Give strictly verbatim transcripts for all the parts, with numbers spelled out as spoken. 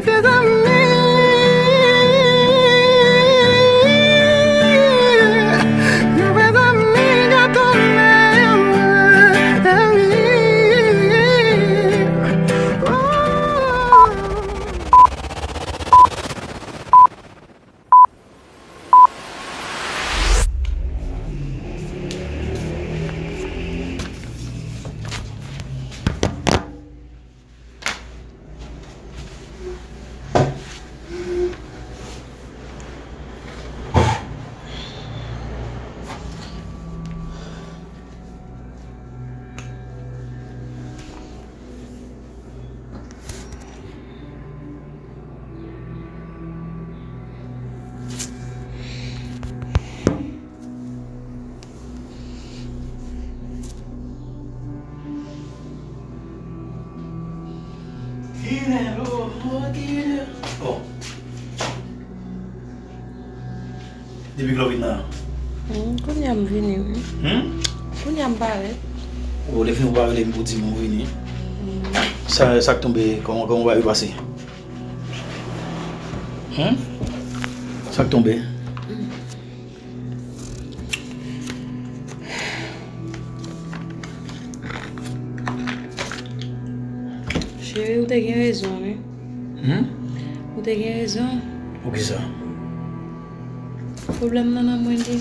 Fè zanmi, yon vrè zanmi ka tounen zanmi. Oh. Oh. Depi kilè w vin la? Hmm, kounye a m vini, wi. Hmm? Kounye a m parèt. Ou lè fini ou pa rele m pou di m ou vini. Hmm. Sa, sa k tonbe, kòman, kòman bagay yo pase? Hmm? Sa k tonbe? Hmm. Cheri, ou te gen rezon, wi. Hmm? Ou te gen rezon. Poukisa? Pwoblèm nan nan mwen li.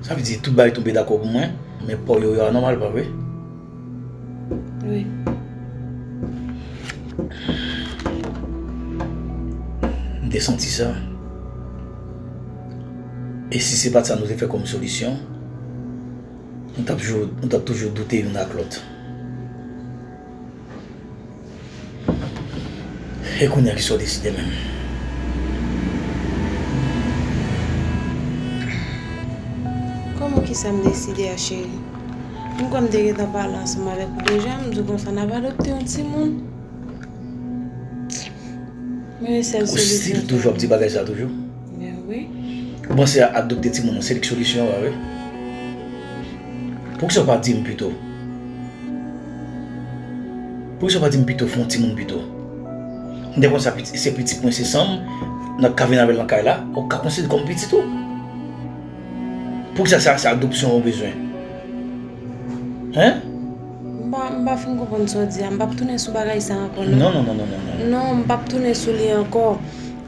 Sa vle di tout bagay tonbe dakò pou mwen, men pa w yo yo a nòmal, pa vre? Wi. M te santi sa. E si se pa t sa nou te fè kòm solisyon, nou t ap jou-, nou t ap toujou doute youn ak lòt. E kounye a, kisa w deside menm? Kòman kisa m deside a, cheri? M kwè m te gentan pale ansanm avèk ou deja, m di w konsa n ap adopte yon timoun. Men sèl solisyon sa. Ou still toujou ap di bagay sa toujou? Ben wi. Ou panse adopte timoun nan se li k solisyon an, pa vre? Poukisa w pa di m pito? Poukisa w pa di m pito fè yon timoun pito? M te konn sa piti, se pitit mwen, se san m, n ap ka vin avè l nan kay la, ou ka konsidere l kòm pitit ou. Poukisa se, se adopsyon ou bezwen? Hein? M pa, m pa fin konprann sa w di a. M p ap tounen sou bagay sa ankò, non. Non, non, non, non, non, non. Non, m p ap tounen sou li ankò.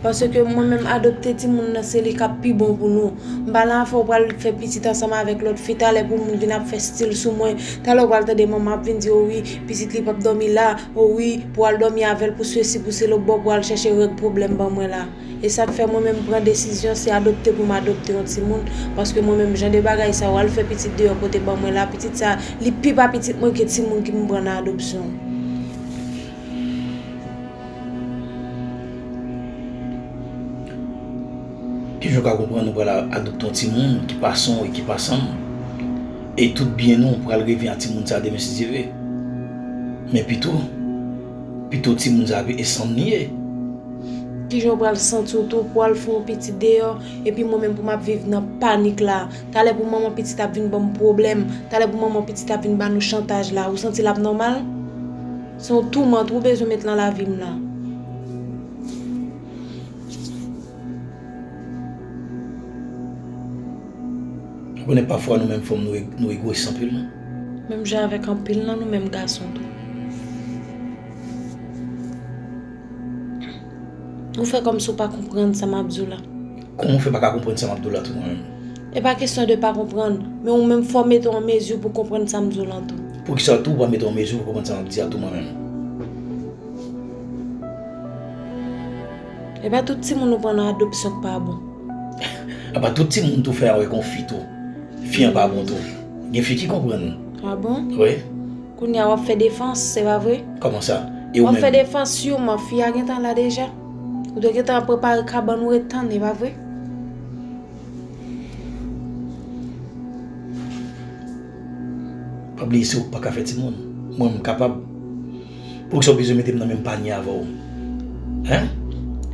Paske mwen menm adopte timoun nan se li k ap pi bon pou nou. M pa nan afè w pral fè pitit ansanm avèk lòt fi, talè pou moun vin ap fè stil sou mwen. Talè w pral tande manman ap vin di, o wi, pitit li p ap dòmi la, o wi, pou al dòmi avè l, pou sesi, pou sela, bò pou al chèche règ pwoblèm ban mwen la. E sa k fè mwen menm pran desizyon se adopte pou m adopte yon timoun, paske mwen menm jan de bagay sa yo, al fè pitit deyò pote ban mwen la, pitit sa, li pi pa pitit mwen ke timoun ke m pran nan adopsyon. Kijan w ka konprann ou pral a-, adopte yon timoun ki pa san w e ki pa san m, e tout byen nou pral revyen a timoun sa a demen si Dye vle? Men pito, pito timoun sa a e san m li ye. Kijan w pral santi w tou pou w al fè yon pitit deyò, epi mwen menm pou m ap viv nan panik la? Talè pou manman pitit ap vin ban m pwoblèm, talè pou manman pitit ap vin ba nou chantaj la, ou santi l ap nòmal? Se yon toumant ou bezwen met nan lavi m la. Ou konnen pafwa nou menm fanm nou e-, nou egoyis anpil. Menm jan avèk anpil nan nou menm gason tou. Ou fè kòmsi w pa konprann sa m ap di w la. Kòman w fè pa ka konprann sa m ap di w la tou mwen menm? E pa kesyon de pa konprann, men ou menm fò w mete w an mezi pou konprann sa m di w lan tou. Poukisa tou ou pa mete w an mezi pou konprann sa m ap di a tou mwen menm? E pa tout timoun ou pran nan adopsyon k pa bon. Apa tout timoun tou fè avèk yon fi tou. Fi an pa bon tou. Gen fi ki konprann. A bon? Wi. Kounye a w ap fè defans, se pa vre? Kòman sa? E ou menm? W ap fè defans siman, fi a gentan la deja. Ou te gentan prepare kabann ou ret tann, e pa vre? Pa bliye se ou k pa ka fè timoun. Mwen, m kapab. Poukisa w bezwen mete m nan menm panye avè w? Hein?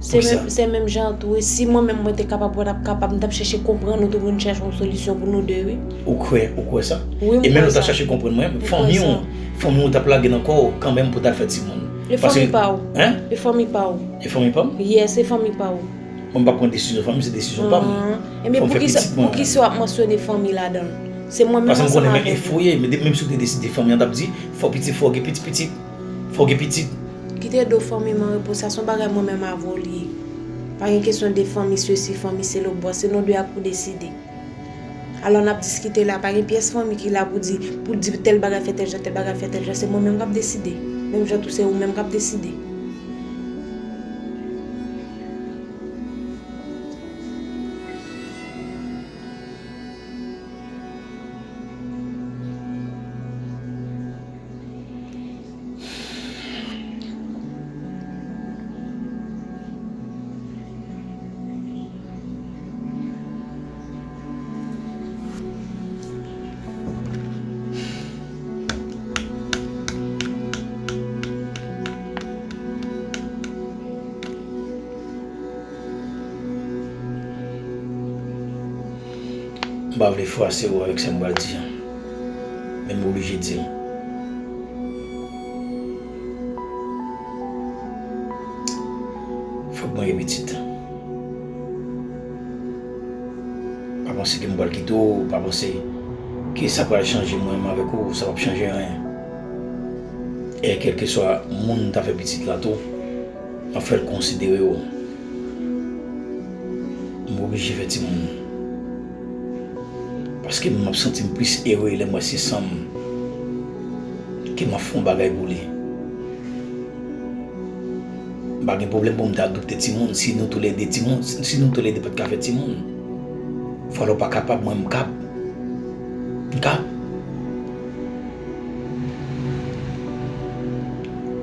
Se menm, se menm jan an tou wi. Si mwen menm mwen te kapab, mwen t ap kapab, m t ap chèche konprann ou tou pou n chèche yon solisyon pou nou de wi. Ou kwè, ou kwè sa? Wi, m kwè sa. E menm lè w t ap chèche konprann mwen, fanmi w, fanmi w t ap lage nan kò w kanmenm pou w t al fè timoun. E fanmi pa w. Hein? E fanmi pa w. E fanmi pa m? Yes, e fanmi pa w. Mwen m p ap pran desizyon fanmi, se desizyon pa m. Fò m fè pitit mwen. Ebyen, poukisa w ap mansyone fanmi ladan l? Se mwen menm ansanm avè w. Paske m konnen menm enfo ye, men depi menm si w te deside fanmi an t ap di, fò pitit, fò w gen pitit, pitit. Fò w gen pitit. Kite do fanmi m an repo, sa se yon bagay mwen menm avè w li ye. Pa gen kesyon de fanmi sesi, fanmi selo, bò, se nou de a pou deside. Alò n ap diskite la, pa gen pyès fanmi ki la pou di, pou di tèl bagay fè tèl jan, tèl bagay fè tèl jan, se mwen menm k ap deside. Menm jan tou se ou menm k ap deside. M pa vle fwase w avèk sa m pral di an, men m oblije di l. Fòk mwen gen pitit. Pa panse ke m pral kite w, pa panse ke sa pral chanje mwen menm avèk ou, sa p ap chanje anyen. E kèlkeswa moun m ta fè pitit la tou, m ap fè l konsidere w. M oblije fè timoun. Paske m ap santi m plis ere lè m wè se san m ke m ap fè yon bagay pou li. M pa gen pwoblèm pou m ta adopte timoun si nou toulède timoun, si nou toulède pa t ka fè timoun. Fò lè w pa kapab, mwen m kab. M kab.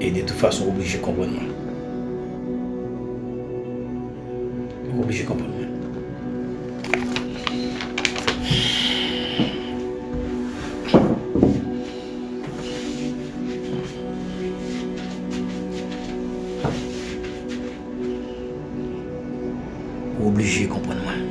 E de tout fason, w oblije konprann mwen. Ou oblije konprann mwen. Ou oblije konprann mwen.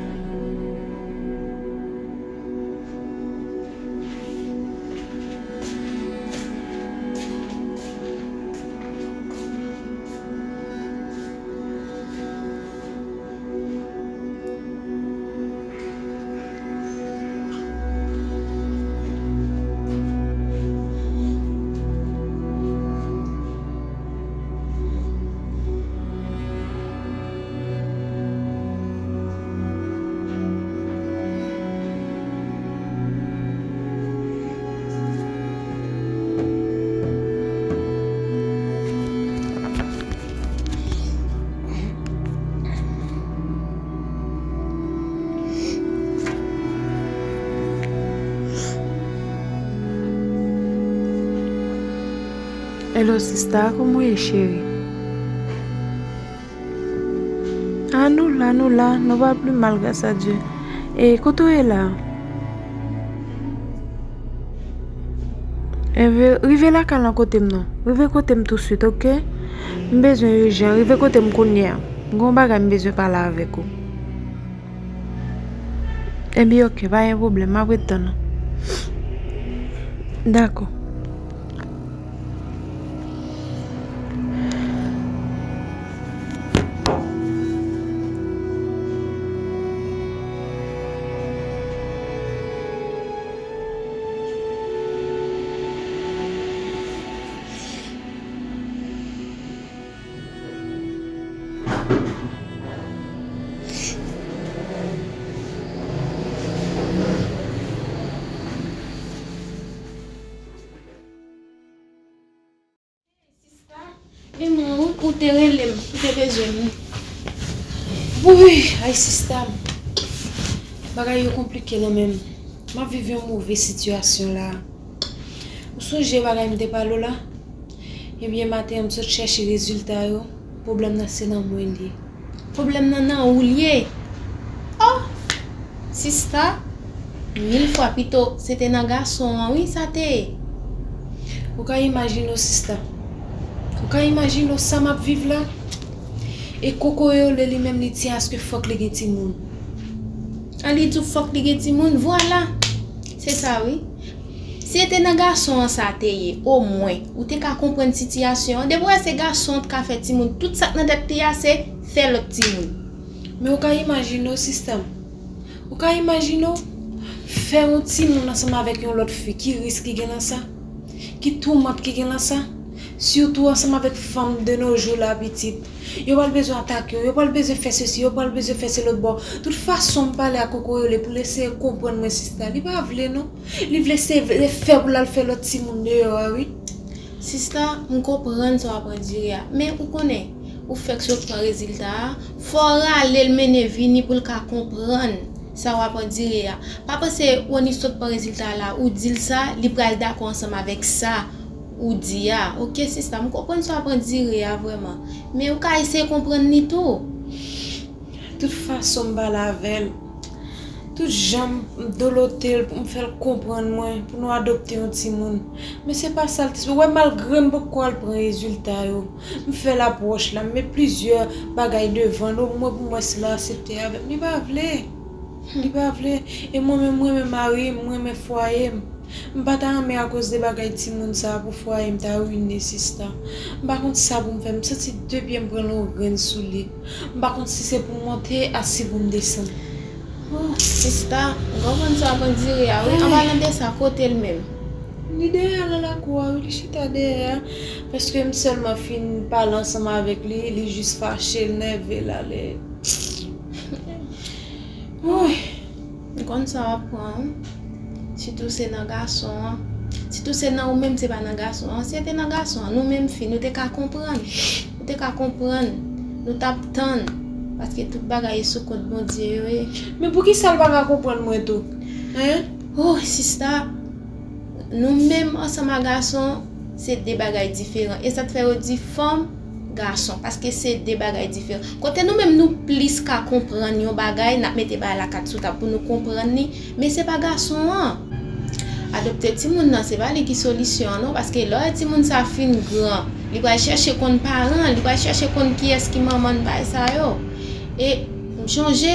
Hello sista, kòman w ye cheri? Ah, nou la, nou la, nou pa pli mal, gras a Dye. E kote w ye la? Enben, rive lakay lan kote m non. Rive kote m touswit, oke? M bezwen ijan, rive kote m kounye a. M gen yon bagay m bezwen pale avèk ou. Ebyen, oke, pa gen pwoblèm, m ap ret tann ou. Dakò. Sista, e mwen, ou, ou te rele m, ou te bezwen m. Wouy, ay sista m. Bagay yo konplike nan men m. M ap viv yon move sitiyasyon la. Ou sonje bagay m te pale w la? Ebyen, maten an, m sot chèche rezilta yo. Pwoblèm nan se nan mwen l ye. Pwoblèm nan nan ou l ye. Oh! Sista, mil fwa pito, se te nan gason an, wi, sa te ye. Ou ka imajine w, sista. Ou ka imajine w sa m ap viv la? E Kokoyole li menm li di aske fòk li gen timoun. An li di w fòk li gen timoun, vwala. Se sa wi. Si se te nan gason an sa te ye, omwen, ou te ka konprann sitiyasyon an. Depi w wè se gason an t ka fè timoun, tout sa k nan tèt li a se fè lòt timoun. Men ou ka imajine w, sistè m. Ou ka imajine w fè yon timoun ansanm avèk yon lòt fi, ki risk ki gen nan sa? Ki toumant ki gen nan sa? Sitou ansanm avèk fanm de nos jours la, pitit. Yo pral bezwen atake w, yo pral bezwen fè sesi, yo pral bezwen fè se lòt bò. Tout fason m pale ak Kokoyole pou l eseye konprann mwen, sista, li pa vle non. Li vle se vle fè pou l al fè lòt timoun deyò a, wi. Sista, m konprann sa w ap andire a, men ou konnen, ou fèk sot pran rezilta a, fò w rale l mennen vini pou l ka konprann sa w ap andire a. Pa panse Rony sot pran rezilta a la, ou di l sa, li pral dakò ansanm avèk sa ou di a. Oke, sista, m konprann sa w ap andire a vrèman, men ou ka eseye konprann li tou. Tout fason m pale avè l, tout jan m dolote l pou m fè l konprann mwen, pou nou adopte yon timoun. Men se pa sa l te, ou wè, malgre m poko al pran rezilta yo, m fè lapwòch la, m met plizyè bagay devan l, omwen pou m wè si l aksepte avè m. Li pa vle. Li pa vle. E mwen menm, m renmen mari m, m renmen fwaye m. M pa ta renmen akoz de bagay timoun sa a pou fwaye m ta rine, sista. M pa konn sa pou m fè. M santi de pye m pran yon grenn soulye. M pa konn si se pou m monte a si pou m desann. Oh, sista, m konprann sa w ap andire a, wi. An palan de sa, kote l menm? Li dèyè a nan lakou a, wi, li chita dèyè a. Paske m sèlman fin pale ansanm avèk li, li jis fache, l nève l ale. Woy! M konn sa w ap pran, wi. Sitou se nan gason an. Sitou se nan ou menm, se pa nan gason an. Si se te nan gason an, nou menm fi, nou te ka konprann. Nou te ka konprann. Nou t ap tann. Paske tout bagay e sou kont Bondye yo ye. Men poukisa l pa ka konprann mwen tou? Hein? Oh, sista, nou menm ansanm ak gason, se de bagay diferan. E sa k fè yo di fanm, gason, paske se de bagay diferan. Kote nou menm nou plis ka konprann yon bagay, n ap mete bagay la kat sou tab pou nou konprann li, men se pa gason an. Adopte timoun nan, se pa li ki solisyon an non, paske lè w wè timoun sa fin gran, li pral chèche konn paran l, li pral chèche konn kiyès ki manman n, bagay sa yo. E m chonje,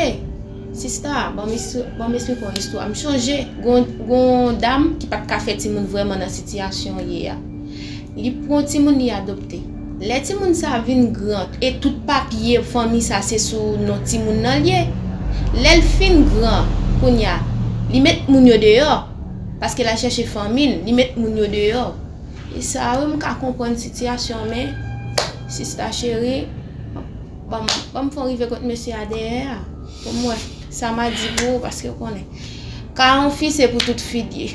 sista, ban m istwa-, ban m esplike w yon istwa. M chonje, gon, gon dam ki pa t ka fè timoun vrèman nan sitiyasyon l ye a. Li pran timoun, li adopte. Lè timoun sa vin gran, e tout papye fanmi sa se sou non timoun nan l ye. Lè l fin gran, kounye a, li met moun yo deyò. Paske l al chèche fanmi l, li met moun yo deyò. E sa, wi, m ka konprann sitiyasyon an, men, sista cheri, ban m, ban m fè w rive kot mesye a dèyè a. Pou m wè sa m a di pou ou, paske w konnen. Ka yon fi, se pou tout fi l ye.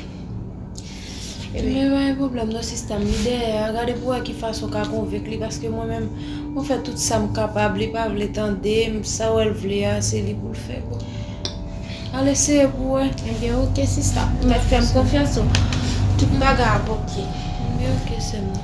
Men pa gen pwoblèm non, sista m, li dèyè a. Gade pou wè ki fason w ka konvenk li, paske mwen menm, mwen fè tout sa m kapab, li pa vle tande m, sa w wè l vle a, se li pou l fè. Bon. Al eseye pou wè. Ebyen, oke, sista. Ou mèt fè m konfyans, ou. Tout bagay ap oke. Ebyen, oke, sè m nan.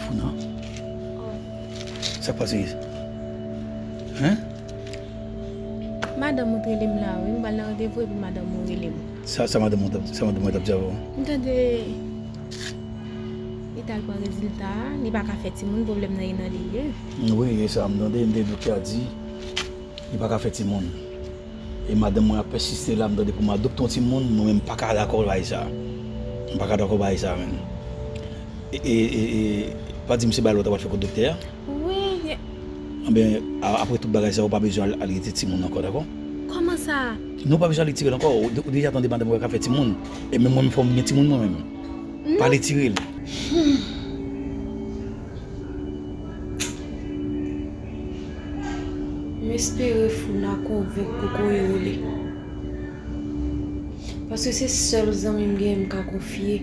Founa. Sa k pase? Hein? Madanm ou t rele m la, wi. M pral nan randevou epi madanm ou rele m. Sa, sa madanm ou t ap, sa madanm ou t ap di avè w? M tande li t al pran rezilta a, li pa ka fè timoun, pwoblèm nan e nan li ye. Wi, e sa m tande, m tande doktè a di li pa ka fè timoun. E madanm mwen ap pèsiste la, m tande pou m adopte yon timoun, mwen menm m pa ka dakò bagay sa. M pa ka dakò bagay sa, menm. E, e, e, e, pa di m se bagay la w ta pral fè kot doktè a. Wi. Anben, a-, apre tout bagay sa, ou pa bezwen al, al rete timoun ankò, dakò? Kòman sa? Non, ou pa bezwen al retire l ankò. Ou, ou deja tande madanm ou pa ka fè timoun. E menm mwen menm fò m gen timoun mwen menm. Non. Pa retire l. Hmm. M espere Founa konvenk Kokoye Wole. Paske se sèl zanmi m genyen m ka konfye.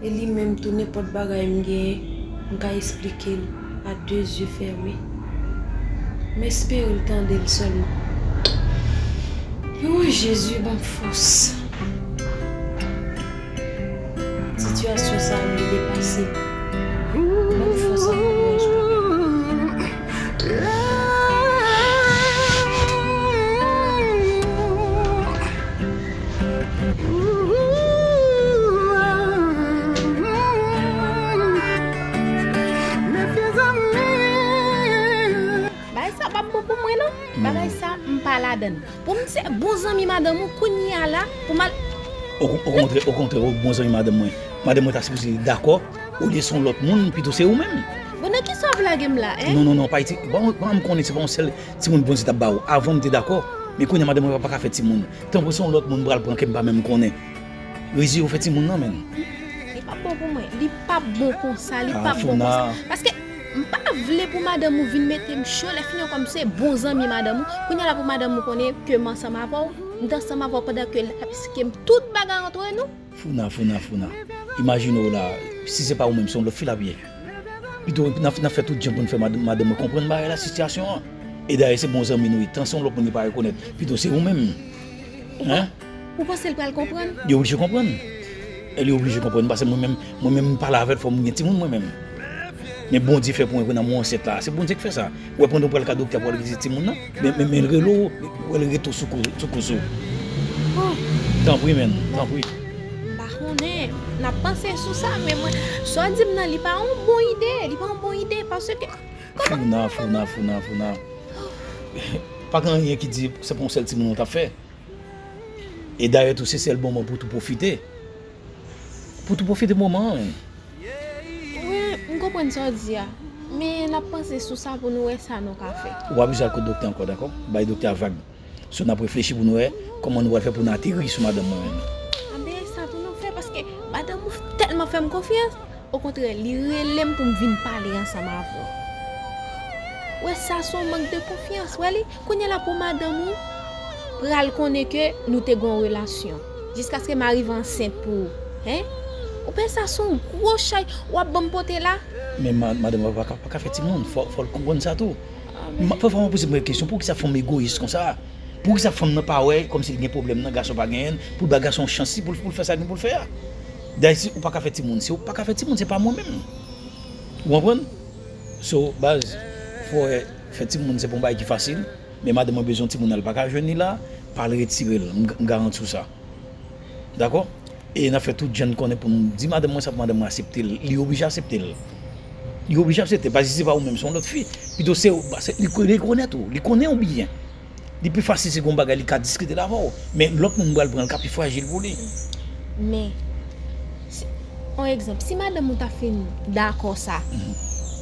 E li menm tou, nenpòt bagay m genyen, m ka esplike l a de zye fèmen. M espere l tande l sèlman. Ooh, Jezi, ban m fòs. Sitiyasyon sa a, li depase m. Ban m fòs ak kouraj, papa. Bagay sa p ap bon pou mwen, non. Bagay sa, m pa ladann. Pou m se bon zanmi madanm ou, kounye a la, pou m al... Okontrè, okontrè, ou bon zanmi madanm mwen. Madanm mwen ta sipoze dakò, olye se yon lòt moun, pito se ou menm. Bon, nan kisa w ap lage m la, en? Non, non, non, pa iti. Bon, bon, m konnen se pa yon sèl timoun Bondye t ap ba ou. Avan m te dakò, men kounye a madanm mwen pa ka fè timoun. Tanpri se yon lòt moun pral pran ke m pa menm konnen. Rezi ou fè timoun nan, menm. Li p ap bon pou mwen. Li p ap bon konsa, li p ap bon konsa. Paske m pa vle pou madanm ou vin mete m cho, lè fini ankò m se bon zanmi madanm ou. Kounye a la pou madanm ou konnen ke m ansanm avè w, m t ansanm avè w pandan ke l ap esplike m tout bagay antre nou. Founa, Founa, Founa. Imajine w la, si se pa ou menm, se yon lòt fi l ap ye. Pito n ap, n ap fè tout jan pou n fè mad-, madanm mwen konprann bagay la, sitiyasyon an. E dayè se bon zanmi nou ye. Tan se yon lòt moun li pa rekonèt, pito se ou menm. Hein? Ou panse l pral konprann? Li oblije konprann. E li oblije konprann, paske mwen menm, mwen menm m pale avè l, fò m gen timoun mwen menm. Men Bondye fè pou mwen, pou nan mwen ansent la. Se Bondye k fè sa. Ou wè pandan w pral ka doktè pou al vizite timoun nan, men, men, men l rele w, ou wè l rete w sou kou, sou kou sou. Oh. Tanpri, menm, tanpri. M pa konnen. N ap panse sou sa, men mwen, sa w di m nan, li pa yon bon ide. Li pa yon bon ide, paske, Founa, Founa, Founa, Founa. Pa gen anyen ki di se pa yon sèl timoun ou t ap fè. E dayè tou, se sèl moman pou tou pwofite. Pou tou pwofite moman an, wi. Wi, m konprann sa w di a. Men n ap panse sou sa pou nou wè sa nou ka fè. Ou pa bezwen al kot doktè ankò, dakò? Bay doktè a vag. So, n ap reflechi pou nou wè kòman nou pral fè pou nou ateri sou madanm mwen menm. Anben, e sa pou nou fè, paske madanm ou tèlman fè m konfyans. Okontrè, li rele m pou m vin pale ansanm avè w. Ou wè, sa se yon mank de konfyans. Ou wè li, kounye a la pou madanm ou pral konnen ke nou te gen yon relasyon. Jiskaske m arive ansent pou ou. Hein? Ou pa wè sa se yon gwo chay w ap ban m pote la? Men ma-, madanm mwen pa ka, pa ka fè timoun. Fò, fò l konprann sa tou. M, pafwa m ap poze mwen kesyon, poukisa fanm egoyis konsa? Poukisa fanm nan pa wè kòmsi l gen pwoblèm nan, gason pa genyen l, pou l ba gason chans li pou l, pou l fè sa l gen pou l fè a? Dayè, si ou pa ka fè timoun, si ou pa ka fè timoun, se pa mwen menm. Ou konprann? So, baz, fò w fè timoun, se pa yon bagay ki fasil, men madanm mwen bezwen timoun nan, l pa ka jwenn li la, pa al retire l, m, m garanti w sa. Dakò? E n ap fè tout jan n konnen pou n di madanm mwen sa pou madanm mwen aksepte l. Li oblije aksepte l. Li oblije aksepte l, paske si se pa ou menm, se yon lòt fi. Pito se ou, se, li, li rekonèt ou, li konnen ou byen. Li pi fasil si gen yon bagay li ka diskite l avè w. Men lòt moun pral pran l ka pi frajil pou li. Men, si, yon egzanp, si madanm ou ta fin dakò sa,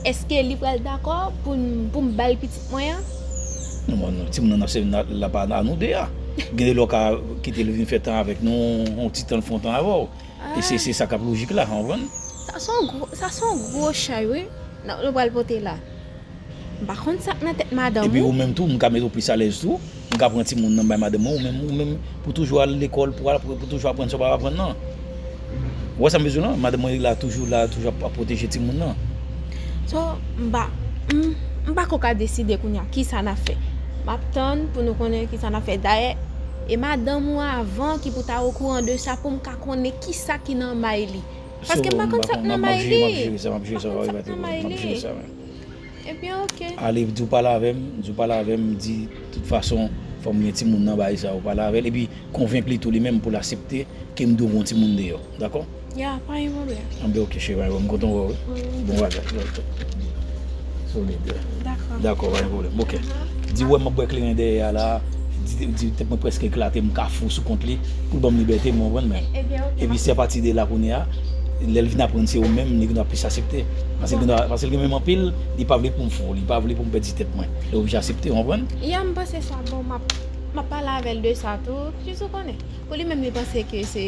èske li pral dakò pou n, pou m ba l pitit mwen an? Non, non, non, timoun nan ap sèvi l ap a nou de a. Gen de lè w ka kite l vin fè tan avèk nou, yon ti tan l fè yon tan avè w. E se, se sa k ap lojik la, w konprann? Sa se yon gwo, sa se yon gwo chay, wi, nou, nou pral pote la. M pa konn sa k nan tèt madanm ou. Epi ou menm tou, m ka mete w plis alèz tou. M ka pran timoun nan bay madanm mwen, ou menm, ou menm, pou toujou al lekòl, pou, pou, pou toujou aprann sa w pa aprann nan. Ou wè sa m bezwen la? Madanm mwen la, toujou la, toujou ap, ap pwoteje timoun nan. So, m pa, m, m pako ka deside kounye a kisa n ap fè. M ap tann pou nou konnen kisa n ap fè. Dayè, e madanm ou avan ki pou ta okouran de sa pou m ka konnen kisa ki nan may li. Paske m pa konn sa k nan may li. M ap jere sa, m ap jere sa, m ap jere sa. Ebyen, oke. Ale, di w pale avè m, di w pale avè m, di, tout fason, fò m gen timoun nan, bagay sa, ou pale avè l, epi konvenk li tou li menm pou l aksepte ke m dwe voye yon timoun deyò, dakò? Ya, pa gen pwoblèm. Anben, oke, cheri, pa gen pwoblèm, m kontan wè w, wi. Bon bagay, wi. Solid. Dakò. Dakò, pa gen pwoblèm, oke. Di w wè m ap bwè kleren dèyè a la, di, di tèt mwen prèske eklate, m ka fou sou kont li, pou l ban m libète m, ou konprann, men. Ebyen, oke. Epi se apati de la kounye a, lè l vin aprann se ou menm, li gen dwa plis aksepte. Paske l gen dwa, paske l gen menm anpil, li pa vle pou m fou, li pa vle pou m pèdi tèt mwen. Li oblije aksepte, ou konprann? Ya, m panse sa bon, m ap, m ap pale avè l de sa tou, jis ou konnen. Pou li menm, li panse ke se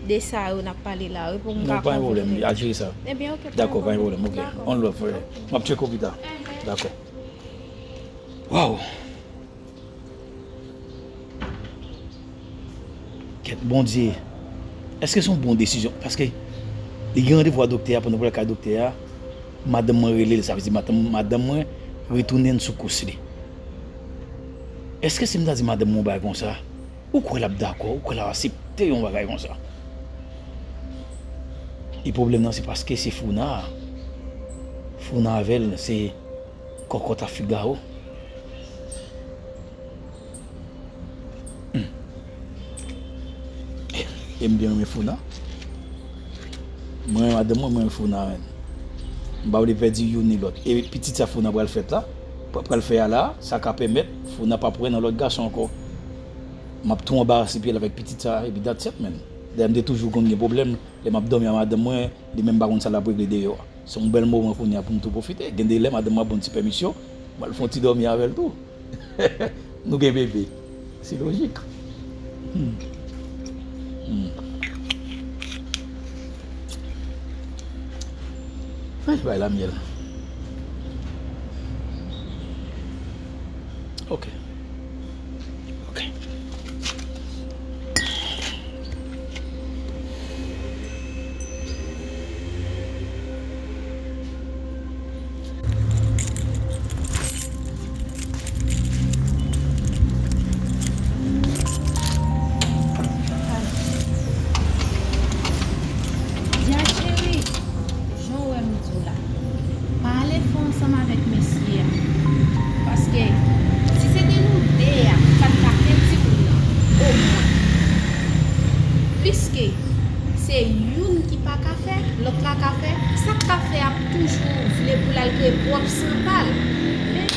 de sa yo n ap pale la, wi, pou m ka konvenk li. Non, pa gen pwoblèm, al jere sa. Ebyen, oke, pa gen pwoblèm. Dakò, pa gen pwoblèm, oke. Dakò. On love, frè. M ap tcheke w pita. Dakò. Waw! Kèt, Bondye, èske se yon bon desizyon? Paske li gen randevou a doktè a, pandan pou l al kay doktè a, madanm mwen rele l, sa vle di madanm, madanm mwen retounen sou kous li. Èske si m ta di madanm mwen yon bagay konsa, Ou kwè l ap dakò, ou kwè l ap aksepte yon bagay konsa? E pwoblèm nan se paske se Founa. Founa avè l se kòkòt a Figawo. Hmm. E m byen renmen Founa. Mwen renmen madanm mwen, mwen renmen Founa, menn. M pa vle pèdi youn ni lòt. E pitit sa Founa pral fèt la, pral fè a la, sa ka pèmèt Founa p ap wè nan lòt gason ankò. M ap tou anbarase pye l avèk pitit sa, epi that's it, menn. Dayè m te toujou konn gen pwoblèm, lè m ap dòmi a madanm mwen, li menm pa konn sa l ap regle deyò a. Se yon bèl moman kounye a pou n tou pwofite. Gen de lè madanm mwen ap ban n ti pèmisyon, m al fè yon ti dòmi avè l tou. Nou gen bebe. Se lojik. Hmm. Hmm. Ay, bay la myèl. Ok. Ok. Dia cheri, jan w wè m di w la, pa ale fè ansanm avèk mesye a. Paske, si se te nou de a ki pa t ka fè timoun nan, omwen. Pliske, se youn ki pa ka fè, lòt la ka fè, sa k ka fè ap toujou vle pou l al kreye pwòp san pa l. Men,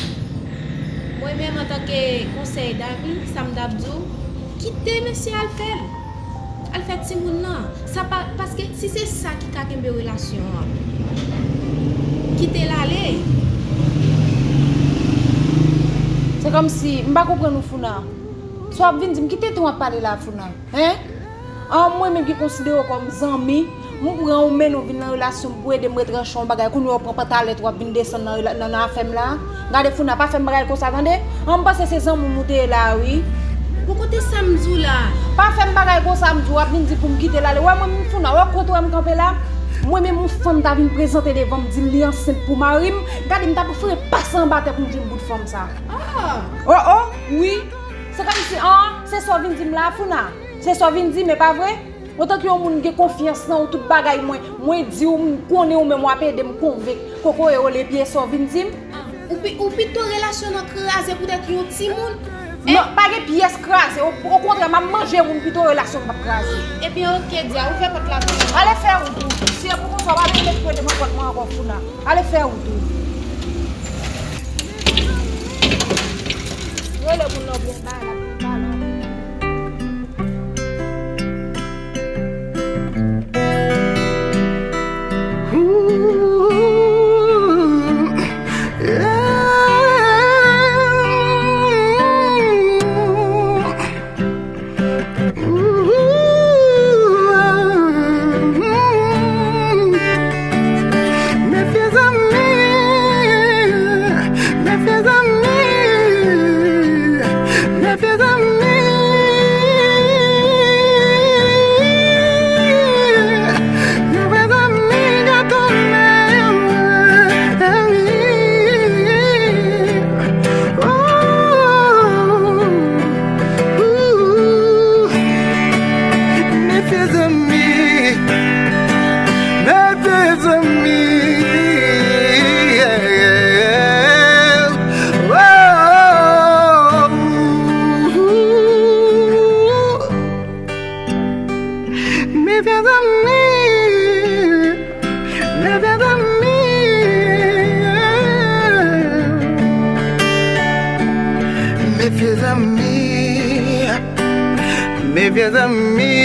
mwen menm, antanke konsèy dami, sa m t ap di w, kite mesye a al fè l. Al fè timoun nan. Sa pa, paske si se sa ki ka kenbe relasyon an, kite l ale. Se kòmsi, m pa konprann ou, Founa. Sa w ap vin di m, ki tenten w ap pale la, Founa? Hen? An, mwen menm ki konsidere w kòm zanmi, m pran ou, mennen w vin nan relasyon m pou ede m retranche yon bagay, kounye a w pran pantalèt w ap vin desann nan rela-, nan, nan afè m la. Gade Founa, pa fè m bagay konsa, tande? An, m panse se zanmi w m ou te ye la, wi. Bon, kote sa m di w la? Pa fè m bagay konsa, m di w, w ap vin di pou m kite l ale. Wè mwen menm Founa, wè kote w wè m kanpe la? Mwen menm yon fanm ta vin prezante devan m, di m li ansent pou mari m, gade m t ap foure pase anba tè pou m jwenn bout fanm sa. Ah! Oh, oh, wi. Se kòmsi, an, se sa w vin di m la, Founa. Se sa w vin di m, e pa vre? Antanke yon moun m gen konfyans nan ou, tout bagay mwen, mwen di w, m konnen ou menm w ap ede m konvenk kokoye ole pye sa w vin di m. Ah, ou pi-, ou pito relasyon nan kraze poutèt yon timoun? Hein? Non, pa gen pyès kraze. O, okontrè, m ap manje moun pito relasyon m p ap kraze. Ebyen, oke, Dia, ouvè pòt la pou mwen. Ale fè wout ou. Si e pou konsa, w pa vin met pye devan pòt mwen ankò, Founa. Ale fè wout ou. Rele moun nan, bon, ba la, bon, ba la. Mefye zanmi, mefye zanmi, mefye zanmi. Yon vrè zanmi ka tounen yon enmi. Oh, oh, oh. Mefye zanmi, mefye zanmi. Oh, oh, oh. Mefye zanmi, mefye zanmi, mefye zanmi, mefye zanmi.